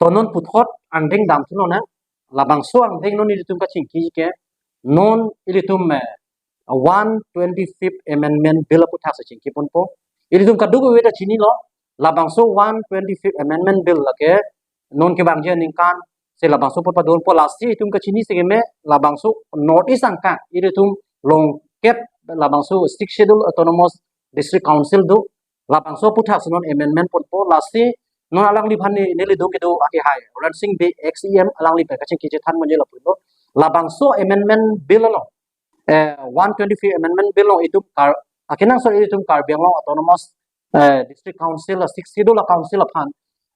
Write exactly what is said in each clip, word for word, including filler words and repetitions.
Ko non puthot angdeng damthu lonang, labangso angdeng non ilitum kachingki ke, non ilitum eh, one twenty-fifth Amendment Bill aputhak si chingki ponpo. Ilitum kadokave ta chinilo, labangso one twenty-fifth Amendment Bill lake non kevangji aningkan si labangso apot padonpo, lasi itum kachini si keme labangso North East angkang ilitum longket labangso Sixth Schedule Autonomous District Council do, labangso aputhak si non amendment ponpo, lasi non alangliphan ne, neli do kedo akehai Rensing Bey ex E M, alangli pen kachingki chethan monje lapulo. Labangso Amendment Bill along, eh, one twenty-fifth Amendment Bill along itum Kar, akenangsot itum Karbi Anglong Autonomous eh, District Council, Sixth Schedule a-Council aphan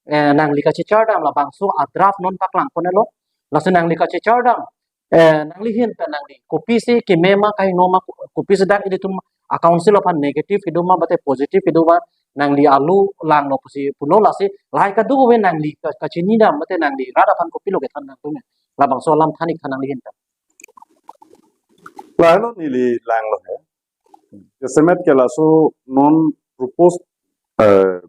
eh, nangli kachechar dam labangso a-draft non paklang ponelo. Lasi nangli kachechar dam eh, nanglihin pen nangli kopisi keme ma, kahingno ma, kopisi dak ilitum a-council aphan negative kedo ma mate positive kedo ma, nangli alo langlo pusi pulo, lasi lahai kadokave nangli ka-, kachini dam mate nangli rat aphan kopilo kethan nangtum, labangso alam than ik tha nanglihin pen. Lahelo neli langlo he. Jasemet ke laso non proposed eh,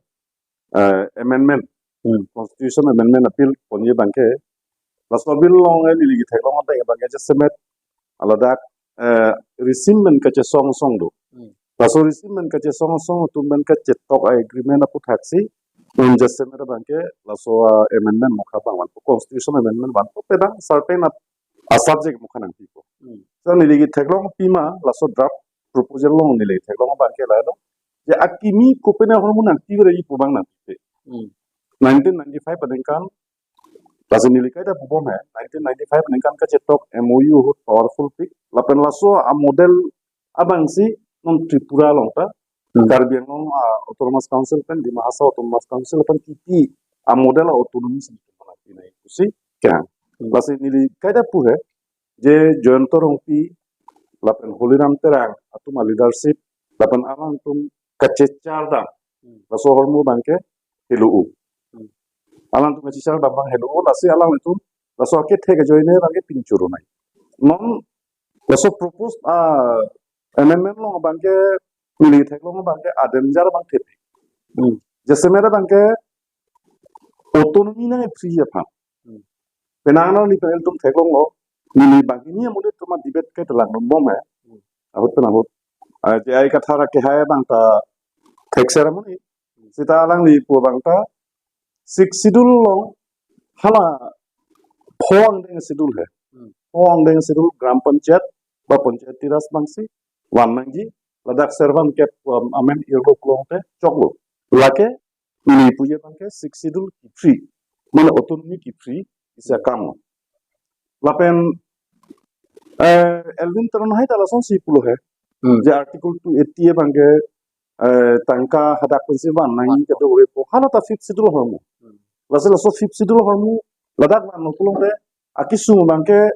eh, amendment, Hmm. Constitution Amendment a-bill ponji abangke, laso a-bill along eh, neli ketheklong abang abangke jasemet aladak eh, regime pen kachesong song do. Hmm. Laso regime pen kachesong song atum pen kachetok a-agreement aputhak si, non jasemet abangke laso ah, amendment mokha abang vanpo, Constitution Amendment vanpo, pen abang certain a-subject mokha nangpipo. Hmm. So neli ketheklong pima laso draft proposal along neli ketheklong abangke lahelo, je akimi kopine ahormu nangpiveji pu abang nangpipe. Hmm. Nineteen ninety-five aningkan, lasi neli kaita pubom he, nineteen ninety-five aningkan kachetok M O U ahut powerful pik, lapen laso a-model abangsi non Tripura along ta, Hmm. Karbi Anglong ah, Autonomous Council pen Dima Hasao Autonomous Council pen kipi a-model a-autonomy si pinai pusi kehang. Hmm. Lasi neli kaita pu he, je Jayanta Rongpi lapen Holiram Terang atum a-leadership lapen alangtum kachechar dam, Hmm. laso ahormu abangke helo-o. Hmm. Alangtum kachechar dam abang helo-o, lasi alanglitum laso akethe ajoine abangke pinchuru nai. Non laso proposed ah, amendment along abangke neli theklong abangke a-danger abang thepi. Hmm. Jasemet abangke autonomy nang free aphan. Hmm. Penang nang ni pen ilitum theklonglo, neli banghini amonit atum a-debate ke telang bom he. Hmm. Ahut pen ahut. Ah, J I Kathar akehai abang ta thekser amonit. Seta alangli pu abang ta Sixth Schedule along hala pho angdeng schedule he. Hmm. Pho angdeng schedule Gram Panchayat ba Panchayati Raj abangsi van nangji, ladak servan kep um, amen irlo klong te choklo. Lake neli puji abangke Sixth Schedule kiphri, mane autonomy kiphri isi akam lo. Lapen eh, Elwin Teron hai ta lasonsi pulo he. Hmm. Je Article two eighty abangke eh, tangka hadak pensi van nangji kadokave pu, hala ta Fifth Schedule ahormu. Hmm. Lasi laso Fifth Schedule ahormu ladak vanlo pulote akesung abangke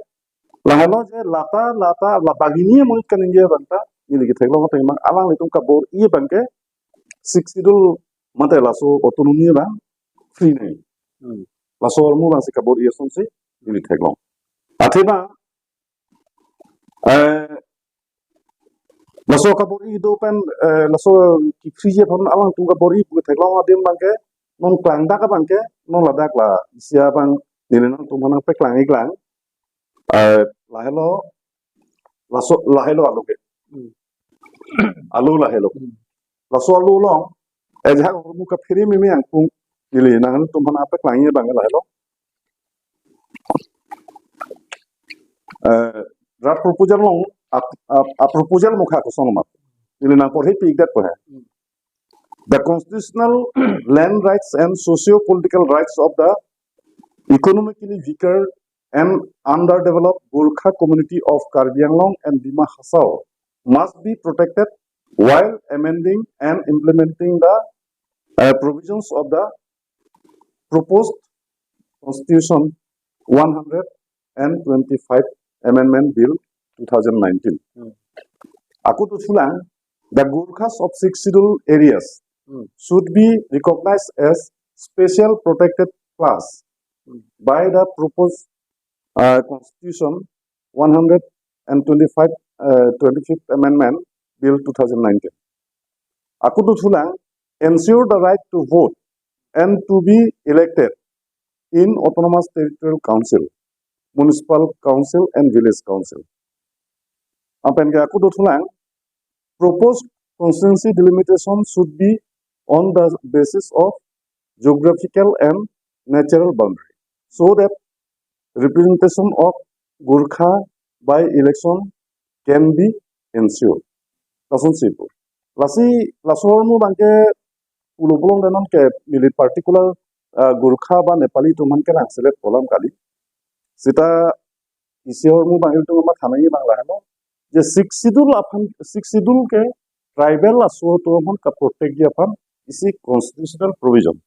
lahelo je lata lata la banghini amonit kaningje abang ta neli ketheklong ateng abang alanglitum kabor-i abangke Sixth Schedule mate laso autonomy abang free nai. Hmm. Laso ahormu abangsi kabor-i asonsi neli theklong. Athe abang eh, laso kabor-i do pen eh, laso kiphri je aphan alangtum kabor-i pu theklong adim abangke non klangdak abangke non ladak la isi abang neli nangtum aphan nangpeklang iklang. Eh, lahelo laso lahelo alo ke. Hmm. Alo lahelo. Hmm. Laso alo along eh, jahak ahormu kaphere meme angkung neli nangtum aphan nangpeklang abang lahelo. Eh, draft proposal along ap, ap, a-proposal mokha kosong ma. Neli nangporhi pi-ik detpo he. Hmm. The constitutional land rights and socio-political rights of the economically weaker and underdeveloped Gorkha community of Karbi Anglong and Dima Hasao must be protected while amending and implementing the uh, provisions of the proposed Constitution one hundred and twenty-five Amendment Bill two thousand nineteen. Hmm. Ako dothulang, the Gorkhas of Sixth Schedule areas Hmm. should be recognized as special protected class Hmm. by the proposed uh, Constitution one hundred and twenty-five, uh, twenty-fifth Amendment Bill two thousand nineteen. Ako dothulang, ensure the right to vote and to be elected in Autonomous Territorial Council, Municipal Council and Village Council. Lapen ke ako dothulang, proposed constituency delimitation should be on the basis of geographical and natural boundary, so that representation of Gorkha by election can be ensured. Lasonsi pu. Lasi laso ahormu abangke pulo pulote non ke neli particular, ah, Gorkha ba Nepali atum aphan ke nang select kolam kali. Seta isi ahormu abang ilitum matha nangji abang lahelo, je Sixth Schedule aphan, Sixth Schedule ke tribal aso atum aphan kaprotect ji aphan isi constitutional provision.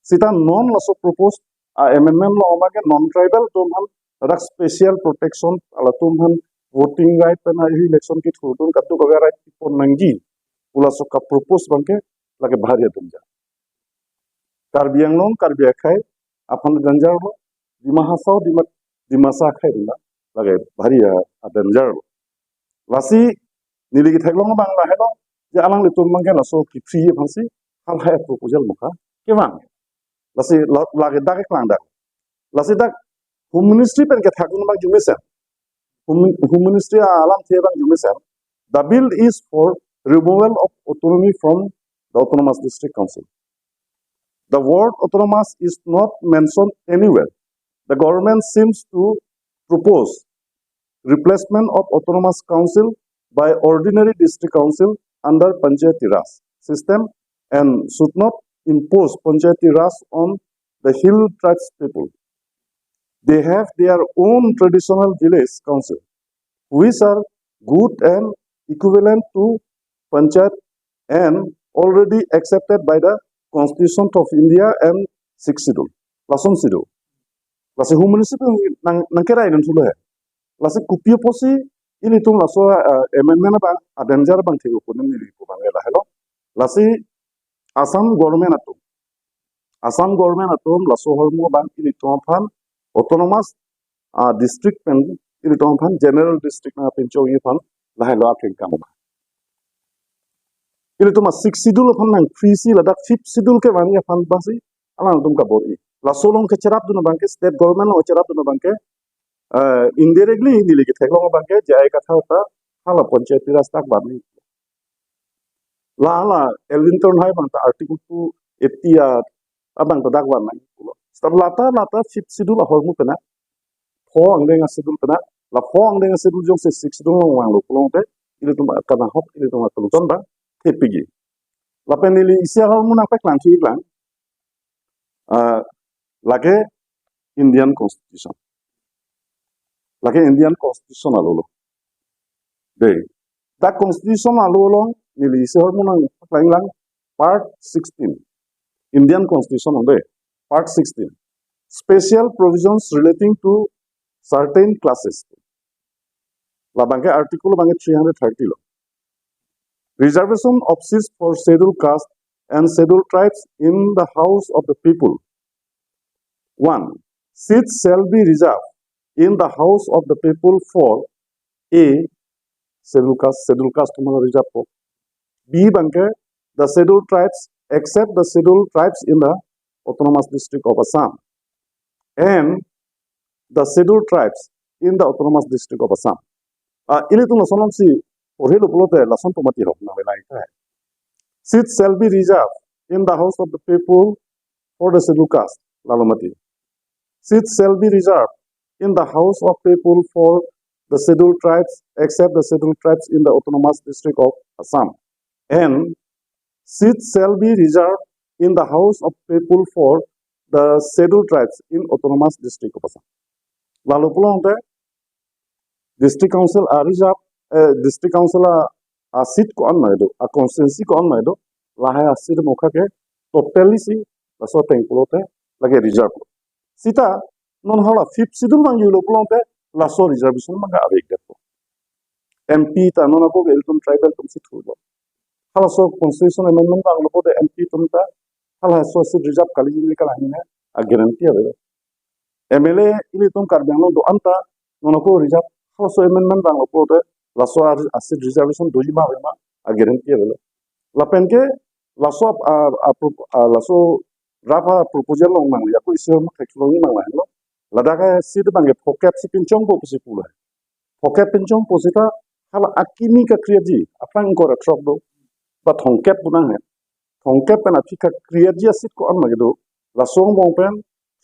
Seta non laso proposed, ah, amendment lo abangke non-tribal atum aphan rak special protection, halatum aphan voting right pen election kethur atum kadokave right pon nangji pu laso kapropose abangke lake bhari danger. Karbi Anglong, Karbi akhei aphan danger lo, Dima Hasao, Dima, Dimasa akhei atum ta lake bhari a, a danger lo. Lasi neli ketheklong abang lahelo, je alanglitum abangke laso kephi aphansi halahai proposal mokha kevang. Lasi la, lake dak keklang dak. Lasi dak Home Ministry pen kethak un abang arjumesen. Home, Home Ministry alamthe abang arjumesen. The bill is for removal of autonomy from the Autonomous District Council. The word autonomous is not mentioned anywhere. The government seems to propose replacement of Autonomous Council by ordinary district council under Panchayati Raj system and should not impose Panchayati Raj on the hill tribes people. They have their own traditional village council, which are good and equivalent to Panchayat and already accepted by the Constitution of India and Sixth Schedule. Lasonsi do. Lasi Home Ministry nang, nangkerai dun thulo he. Lasi kopi apotsi ilitum laso, eh, amendment abang, a danger abang thek kuning neli pu abang lahelo. Lasi Assam government atum, Assam government atum laso ahormu abang ilitum aphan autonomous, ah, district pen ilitum aphan general district nangpinchongji aphan lahelo akengkam abang. Ilitum a Sixth Schedule aphan nangphrisi ladak Fifth Schedule kevangji aphan abangsi alangtum kabor-i. Laso along kecherapdun abangke, state government along kecherapdun abangke, eh, indirectly neli ketheklong abangke J I Kathar ta hala Panchayati Raj dak vanji. La hala Elwin Terang hai abang ta Article two eighty a abang ta dak van nangji pulo. Seta lata lata Fifth Schedule ahormu pen, pho angdeng a-schedule pen, la pho angdeng a-schedule jongsi Sixth Schedule along vanglo pulote ilitum kanahok, ilitum akuluton abang thepikji. Lapen neli isi ahormu nangpaklang thuiklang. Ah, lake Indian Constitution. Lake Indian Constitution alo lo. Dei. Dak Constitution alo along neli isi ahormu nangpaklanglang, part sixteen. Indian Constitution along dei. Part sixteen. Special provisions relating to certain classes. La abangke article abangke three hundred thirty lo. Reservation of seats for Scheduled Caste and Scheduled Tribes in the House of the People. One, seats shall be reserved in the House of the People for A, Scheduled Caste, Scheduled Caste atum reserve po. B abangke, the Scheduled Tribes except the Scheduled Tribes in the Autonomous District of Assam and the Scheduled Tribes in the Autonomous District of Assam. Ah, ilitum lason alongsi porhelo pulote lason atum mati ahok nang velai ta. Seats shall be reserved in the House of the People for the Scheduled Caste, lalo mati. Seats shall be reserved in the House of People for the Scheduled Tribes except the Scheduled Tribes in the Autonomous District of Assam. And seats shall be reserved in the House of People for the Scheduled Tribes in Autonomous District of Assam. Lalo pulote District Council a-reserve, eh, District Council a, a-seat ko-an ma do, a-constituency ko-an ma do, lahai a-seat mokha ke totally si laso ateng pulote lake reserve. Seta non hala Fifth Schedule abang julo pulote laso reservation abang avedet po. M P ta non ako ke ilitum tribal atumsi thurlo. Halaso constitution amendment vanglo pulote M P atum ta halaso seat reserve kaliji neli kalang hini a-guarantee avelo. M L A ilitum Karbi Anglong do-an ta non ako reserve, halaso amendment vanglo pulote laso a, a-seat reservation doji ma ave ma a-guarantee avelo. Lapen ke laso a, a, a, laso Draft a-proposal along nang ya ko isi ma kaklong nang lahenlo. Ladak a-seat abangke phokep si pinchongpo pusi pulo. Phokep pinchongpo seta hala akimi kekreaji, aphrang ingkoi ra throk do. Ba thomkep pu nanghe. Thomkep pen aphi kekreaji a-seat ko-an ma kedo. Laso angbong pen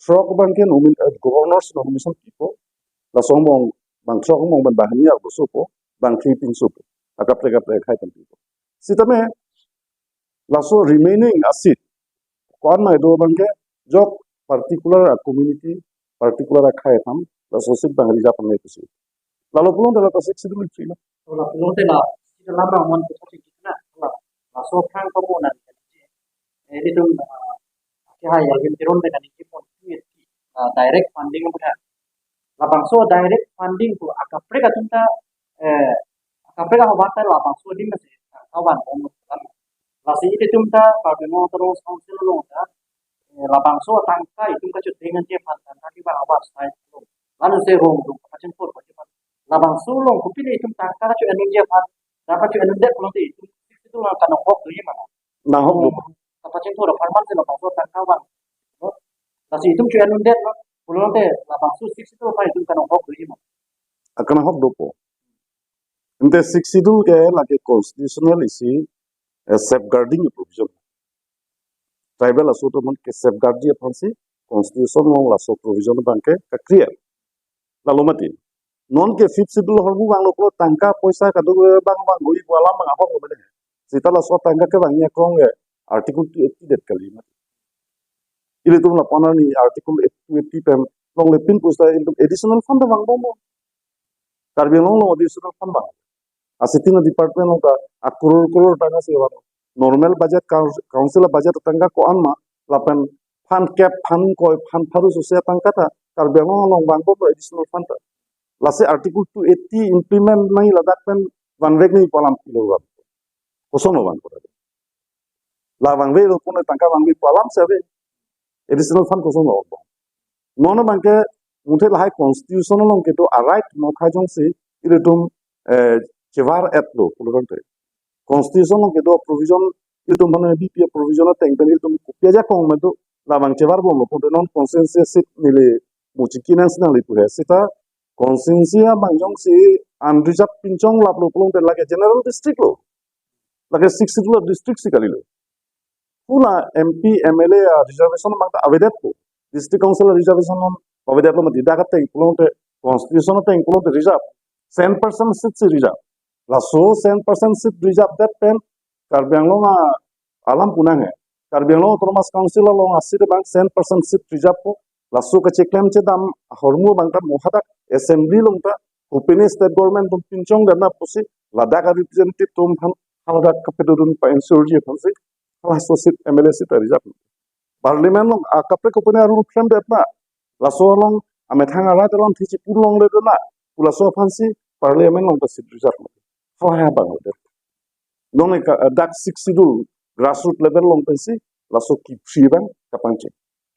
throk abangke nomin-, eh, governor's nomination pipo. Laso angbong bang throk angbong pen bang hini arlosopo, bang thri pinsopo. Akaprek kaprek akhei pen pipo. Sitame laso remaining a-seat ko-an ma kedo abangke ajok particular a-community, particular akhei aphan laso seat bang reserve nangji pusi. Lalo pulote la ta Sixth Schedule free lo. To lapulote la, sita lama mon ko chingki na, la, laso aphrang ko mo nang. Eh, ilitum, ah, ke hai ya, yun tiron de nang ki pon, ah, direct funding mo tha. Labangso direct funding ko akaprek atum ta, eh, akaprek ahobata labangso adim si, ah, kawan mo mo. Lasi ilitum ta, Karbi Anglong Autonomous Council along ta, eh, labangso atangka itum kachot dengan je aphan tangka kevang awas tai lo. Lalu se rong rong kachin por kachin por. Labangso along kopine itum tangka kacho-en unji aphan, tangka kacho-en undet pulote itum Sixth Schedule kanonghok doji ma? Nonghok do. Kapachingthur apharman si labangso tangka vang. Lasi itum cho-en undet lo. Pulote labangso Sixth Schedule aphan itum kanonghok doji ma? Akanonghok dopo. Ante Sixth Schedule ke lake constitutional isi, eh, safeguarding provision. Tribal aso atum ke safeguard ji aphansi constitution along laso provision abangke kekreat. Lalo mati. Non ke Fifth Schedule ahormu vanglo pulo tangka poisa kadokave bang vangvoi pu alam bang ahok lo mati. Sita laso tangka kevangji akrong ke Article two eighty det kali mati. Ilitum lapu-an arni Article two eighty pen longle pin pusita ilitum additional fund ta vangbomlo. Karbi Anglong along additional fund vang. Asitin department along ta akror kror tangka si vang. Normal budget, coun-, council budget tangka ko-an ma, lapen fund kep, fund ingkoi, fund pharo sose tangka ta Karbi Anglong along vangbomlo additional fund ta. Lasi Article two eighty implement nangji ladak pen vanvek nangji pu alam pilo vang. Koson lo vang ko. La vangvelo pune tangka vangve pu alam si ave. Additional fund koson lo vang. Non abangke muthe lahai constitution along kedo a-right mo kha jongsi ilitum, eh, chevar-etlo pulote. Constitution along kedo provision ilitum mane B P A provision ateng pen ilitum kopi ajakong ma do labang chevar bomlo pulote non constituency seat neli muchiki nangsi nangli pu he. Sita constituency abang jongsi unreserved pinchonglaplo pulote lake general district lo. Lake Sixth Schedule district si kalilo. Pu la M P, M L A a-reservation abang ta avedetpo. District Council a-reservation abang avedetlo mati dak ateng pulote constitution ateng pulote reserve. Cent percent seat si reserve. Laso cent percent seat reserve det pen Karbi Anglong a-alam pu nanghe. Karbi Anglong Autonomous Council along a-seat abang cent percent seat reserve po. Laso kacheklem chedam ahormu abang ta mo hadak assembly along ta kopine state government atum pinchongdamnang pusi ladak a-representative atum aphan haladak kapedodun pa-ensure ji aphansi halaso seat M L A seat a-reserve. Parliament along akaprek kopine a-rule frame detnang. Laso along amethang a-right alamthe chipulongledetnang. Pu laso aphansi parliament along ta seat reserve. Halahai abang det. Non ke dak Sixth Schedule grassroots level along pensi laso kiphri abang kapangcheng.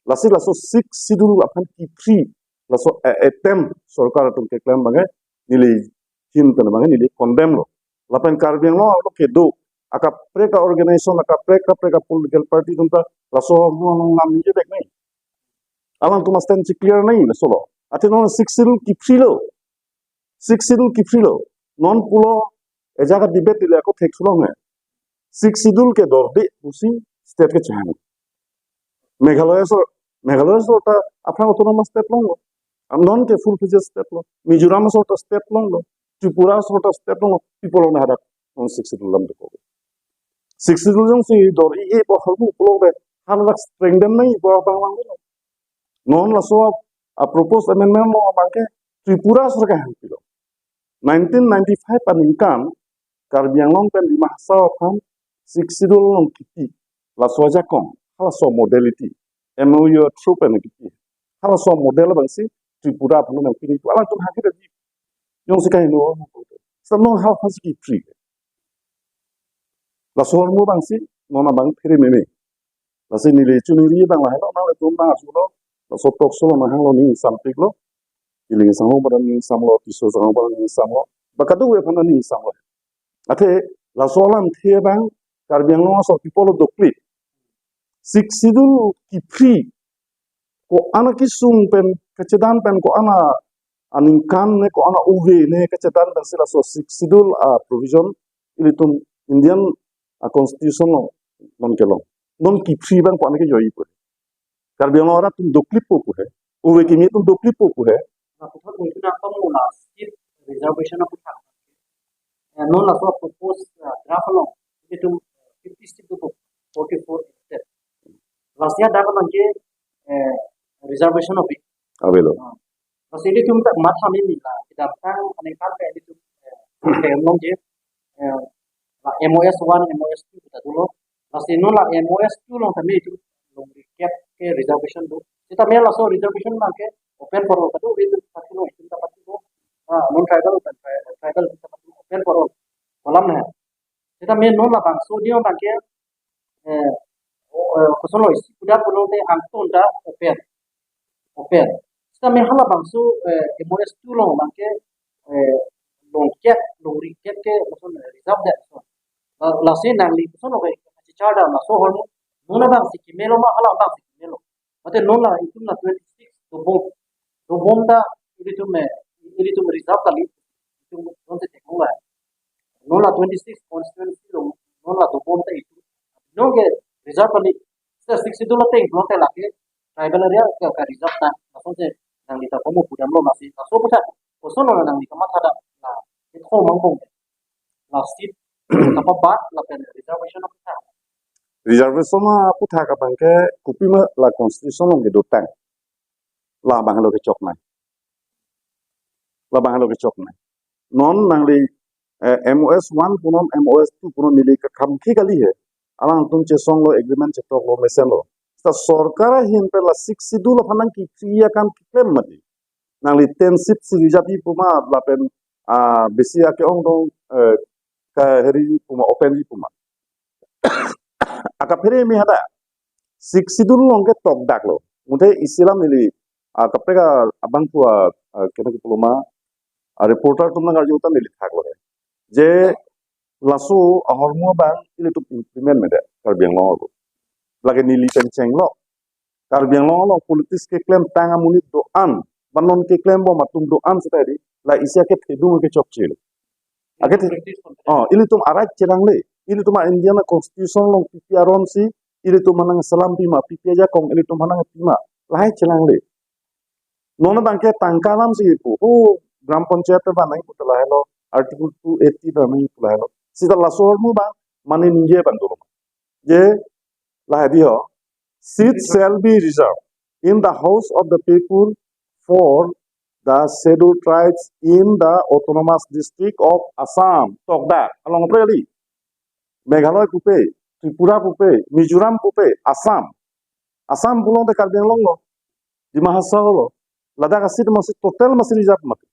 Lasi laso Sixth Schedule aphan kiphri laso a-, attempt sorkar atum keklem abangke neli hin pen abangke neli condemn lo. Lapen Karbi Anglong arlo kedo akaprek a-organization, akaprek kaprek a-political party atum ta laso ahormu along lam ningje vek nangji. Alangtum a-stand si clear nangji laso lo. Athe non Sixth Schedule kiphrilo. Sixth Schedule kiphrilo. Non pulo ajak a-debate le ako thek sulong he. Sixth Schedule ke dorde pusi state kechehang. Meghalaya sor, Meghalaya sor ta aphrang autonomous state longlo. Am non ke full fledged state lo. Mizoram sor ta state longlo. Tripura sor ta state longlo. Pi pulo na hadak non Sixth Schedule lam doko. Sixth Schedule jongsi dor-i-e pu ahormu pulote haladak strengthen nangji pu abang vanglo. Non laso a-proposed amendment along abangke Tripura sor kehang pilo. Nineteen ninety-five aningkan Karbi Anglong pen Dima Hasao aphan Sixth Schedule along kipi laso ajakong, halaso modality, M O U through pen kipi, halaso model abangsi Tripura aphan nangpini pu alangtum hagi daji. Jongsi kaheno, sa non hal aphansi kiphri. Laso ahormu abangsi non abang phere meme. Lasi neli chuningri abang lahelo, nanglitum nang asulo, laso talk show lo nanghanglo, ning sampiklo. Ili sanghong pada ning samlo, Tisso sanghong pada ning samlo. Ba kadokave aphan ning samlo. Athe laso alamthe abang Karbi Anglong aso people of the clip. Sixth Schedule kiphri ko-an akesung pen, kachedan pen ko-an aningkan ne, ko-an ove ne kachedan pensi laso Sixth Schedule a provision ilitum Indian a constitution along non kelong. Non kiphri abang ko-an ke joi pu he. Karbi Anglong arat atum doklippo pu he. Ove kimi atum doklippo pu he. Na puthot mungkin apa mo la seat reservation aputhak. Eh, non laso proposed, eh, draft along ilitum fifty seat do forty-four elected. Last year dak nangke, eh, reservation ave. Avelo. Ah. Lasi ilitum ta matha meme la, kedamtang aningkan ke ilitum, eh, ke long je, eh, la M O S one, M O S two ta dolo. Lasi non la M O S two along tame itum longri kep ke reservation do. Seta me laso reservation abang ke open for all, kado itum party lo, itum ta party lo. Ah, non tribal, tri-, tribal ta party lo, open for all. Kolam na. Seta me non labangso adim abang ke, eh, o-, eh, koson lo isi kuda pulote angton ta open. Open. Seta me halabangso, eh, M O S two along abang ke, eh, longkep, longri kep ke, koson, eh, reserve det, koson. La, lasi nangli koson lo ke, chichar da, laso ahormu, non abang si kimelo ma, halabang si kimelo. Mate non la itum la twenty-six dobom. Dobom ta ilitum, eh, ilitum reserve kali. Itum non te tekong la. Non la twenty-six constituency lo, non la dobom ta itum. Non ke reserve kali. Seta Sixth Schedule ateng, non te lake tribal area ke, ke reserve ta. Lason si nangli ta komo pudam lo masi. Laso puthot koson lo nangli kamatha da. La, ithom angbong. La seat kapabat lapen reservation aputhak. Reservation aputhak abang ke kopima la constitution along kedotang. Labang lo kechok nai. Labang lo kechok nai. Non nangli, eh, M O S one punon, M O S two punon neli kekam ke kali he. Alangtum chesong lo, agreement chetok lo, mesen lo. Seta sorkar ahin pen la Sixth Schedule aphan nangkiphri akam keklem mati. Nangli ten seat si reserve ji puma lapen, ah, besi ake-ong dong, eh, kaheri ji puma, open ji puma. Akaphere me hadak Sixth Schedule along ke tokdak lo. Muthe isi alam neli, ah, kaprek abang pu, ah, ah, kena ke pulo ma, ah, reporter atum nang arju ta neli thak lo he. Je laso ahormu abang ilitum implement me det Karbi Anglong lo. Lake neli pen chenglo. Karbi Anglong along politics keklem tang amonit do-an, ba non keklembom atum do-an seta di, la isi ake thedung ake chokche lo. Ake the-, oh, ilitum arai chelangle, ilitum a Indian a constitution along P P aron si, ilitum aphan nangselam pima, P P ajakong ilitum aphan nangpima, lahai chelangle. Non abang ke tangka alam si pu, oh, Gram Panchayat abang nangpu ta lahai lo, Article two eighty abang nangpu lahai lo. Seta laso ahormu abang, mane ningje abang dolo. Je, lahai di ho. Seats shall be reserved in the House of the People for the Scheduled Tribes in the Autonomous District of Assam. Tokdak, along pre kali. Meghalaya pupe, Tripura pupe, Mizoram pupe, Assam. Assam pulote Karbi Anglong lo. Dima Hasao lo. Ladak aseat masi total masi reserve mati.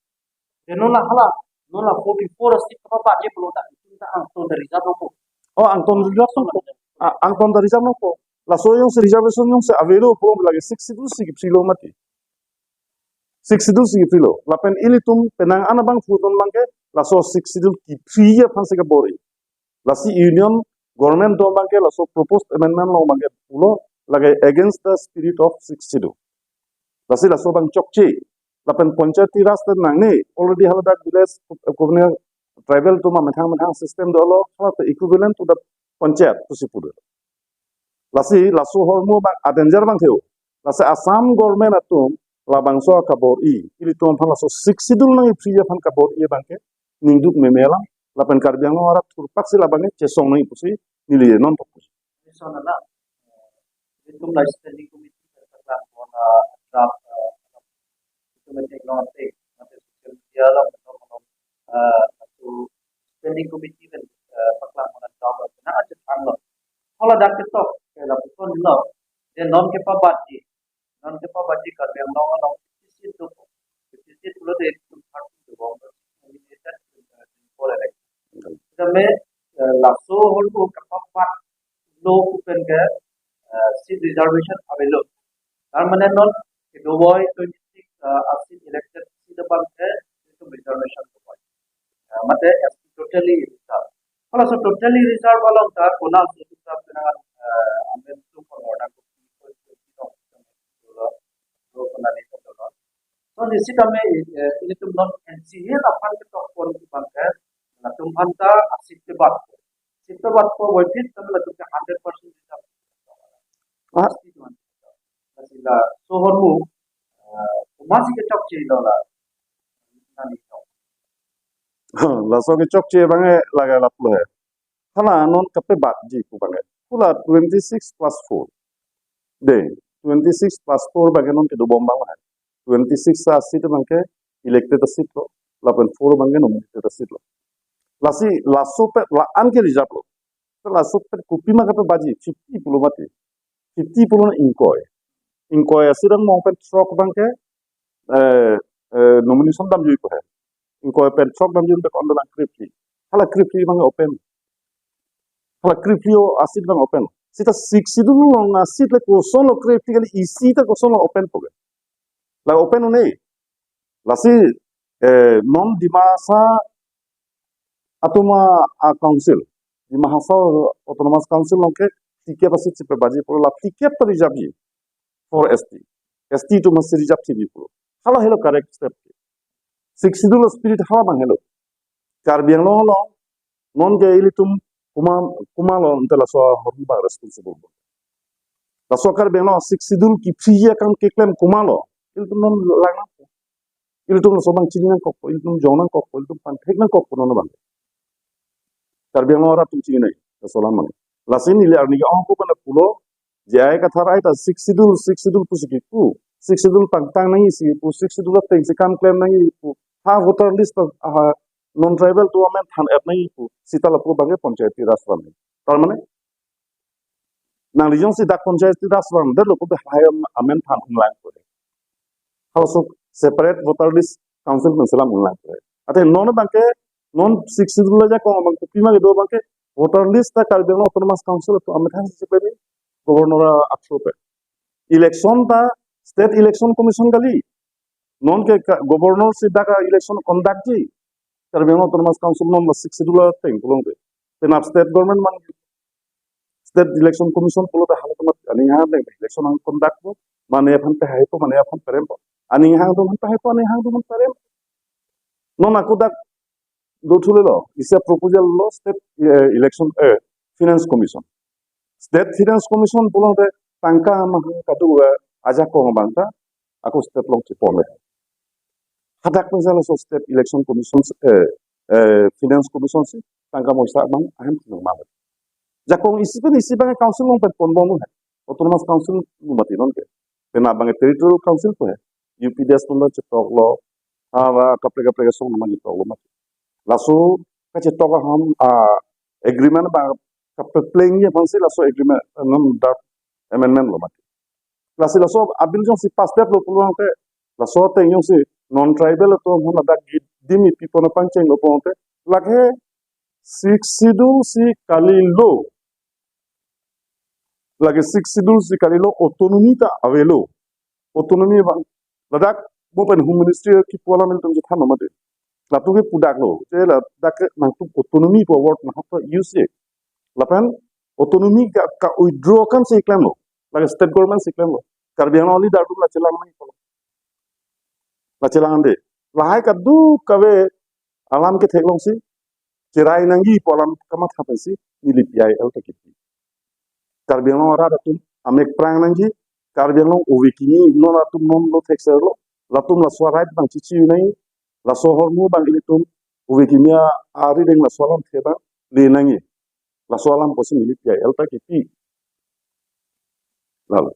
De non la hala, non la forty-four aseat kapabat je pulo ta, itum ta angton ta reserve nangpo. Oh, angton reserve nangpo. Ah, angton ta reserve nangpo. Laso jongsi reservation jongsi avelo pulo lake Sixth Schedule si kiphri lo mati. Sixth Schedule si kiphri lo. Lapen ilitum penang an abang phuton abang ke, laso Sixth Schedule kiphri aphan si kabor-i. Lasi Union Government do abang ke laso proposed amendment along abang ke pulo lake against the spirit of Sixth Schedule. Lasi laso abang chokche. Lapen Panchayati Raj ta nangne, already haladak village, uh, governor, tribal atum amethang methang system dolo, hala ta equivalent to the panchayat pusi pu do. Lasi laso ahormu abang a danger abang theo. Lasi Assam government atum labangso akabor-i, ilitum aphan laso Sixth Schedule nangkiphri aphan kabor-i abang ke ningduk meme alam, lapen Karbi Anglong arat thurpak si labang ke chesong nangji pusi neli non tok pusi. Ison ana, eh, itum la standing committee pen paklang pon, eh, draft, eh, itum pen theklong ante, ante social media lo, eh, itum standing committee pen, eh, paklang pon draft lo, na aja thang lo. Hala dak ketok, ke lapuson lo, de non kepabat ji, non kepabat ji Karbi Anglong along fifty seat do, fifty seat pulote itum thirty dobom, nominated, eh, for election. Seta me, eh, laso ahormu kapabat lo pu pen ke, eh, seat reservation avelo. Tar mane non kedoboi twenty-six, eh, seat elected seat abang ke itum reservation doboi. Eh, mate S T totally reserve. Halaso totally reserve along ta konat si itum ta penang, eh, eh, amen tu pon order ko pi ko pi ko lo lo ko nani ko lo. So, nisitame, eh, ilitum non N C A aphan ketok pon abang ke, latum aphanta a-seat kebatpo. Seat kebatpo, wajib tame latum ke hundred percent bisa. Ah. Pasti tuan. Lasi laso ahormu, eh, komatsi kechokche lo la nani tong. Laso kechokche abang ke lake lapu lo he. Hala non kapebatji pu abang ke. Hala twenty-six plus four. De, twenty-six plus four abang ke non kedobom abang he. Twenty-six a-seat abang ke elected a-seat lo. Lapen four abang ke nominated a-seat lo. Lasi laso pen la-an ke reserve lo. Laso pen kopima kapebatji, fifty pulo mati. Fifty pulo na ingkoi. Ingkoi a-seat angbong pen throk abang ke, eh, eh, nomination damjuipo he. Ingkoi pen throk damjui pen kondolang krephli. Hala krephli abang open. Hala krephli o a-seat abang open. Seta Sixth Schedule along a-seat le kosonlo krephli kali, isi ta kosonlo openpo ke. La open un-e. Lasi, eh, non Dima Hasao atum a-council, Dima Hasao Autonomous Council along ke phlikep a-seat si pebatji pulo, la phlikep ta reserve ji for S T. S T atum si reserve thekji pulo. Hala helo correct step. Sixth Schedule spirit hala abang helo. Karbi Anglong along non ke ilitum kuma, kuma lo ante laso ahormu abang responsible. Laso Karbi Anglong Sixth Schedule kephriji akam keklem kuma lo. Ilitum non lang nang. Ilitum laso abang chini nangkokpo, ilitum jong nangkokpo, ilitum pangthek nangkokpo non abang. Karbi Anglong arat atum chini nai, laso alam abang. Lasi neli arni ke-ong ko pen pulo, J I Kathar ai ta Sixth Schedule, Sixth Schedule pusi kipu. Sixth Schedule tangtang nangji si pu, Sixth Schedule ateng si kam klem nangji pu. Ha voter list ta, aha, non tribal atum amen than-et nangji pu. Seta lapu abang ke panchayati raj abang. Tar mane, nangli jongsi dak panchayati raj abang, det lo pu halahai amen than unlang ko. Halaso separate voter list council pen selam unlang ko. Ante non abang ke, non Sixth Schedule ajakong abang kopima kedo abang ke, voter list ta Karbi Anglong Autonomous Council atum amethang si chepepi, governor a-through pen. Election ta State Election Commission kali. Non ke ka-, governor si dak a-election conduct ji. Karbi Anglong Autonomous Council non la Sixth Schedule ateng pulote. Penap state government abang, State Election Commission pulote halatum aning hang deng election nangconductpo, mane aphan pehaipo, mane aphan perempo. Aning hang atum aphan pehaipo, aning hang atum aphan perem. Non ako dak do thulelo, isi a-proposal lo State, eh, Election, eh, Finance Commission. State Finance Commission pulote tangka amahang kadokave ajakong abang ta ako state along chepon le. Hadak pen jala laso State Election Commission, eh, eh, Finance Commission si tangka moisa abang ahem chinong ma. Jakong isi pen isi abang council along pen ponbom he. Autonomous Council lo mati non ke. Penap abang territorial council pu he. U P D S lo chetoklo. Ava kaprek kaprek asong nama chetoklo mati. Laso kachetok aham, ah, agreement abang kapeplengji aphansi laso agreement, eh, non dak amendment lo mati. Lasi laso a-bill jongsi pass detlo pulote, laso ateng jongsi non tribal atum aphan ladak gidim ipipon apangcheng lo pulote, lake Sixth Schedule si kalilo. Lake Sixth Schedule si kalilo, autonomy ta avelo. Autonomy abang, ladak mo pen Home Ministry kipu alam ilitum chethan lo mati. Latum ke pudaklo, je ladak ke nangtum autonomy pu word nahok use ye. Lapen autonomy ka, ka-withdraw akam si klemlo. Lake state government si klemlo. Karbi Anglong along dak atum la chelang nangji pulo. La chelang de. Lahai kadokave alam ketheklongsi cherai nangji pu alam kamatha pensi neli P I L ta kipi. Karbi Anglong arat atum amek prang nangji, Karbi Anglong ove kimi non atum non lo thekserlo, latum laso a-right abang chichi nangji, laso ahormu abang ilitum ove kimi a-, arideng laso alamthe abang le nangji. Laso alam pusi neli P I L ta kipi. Lalo.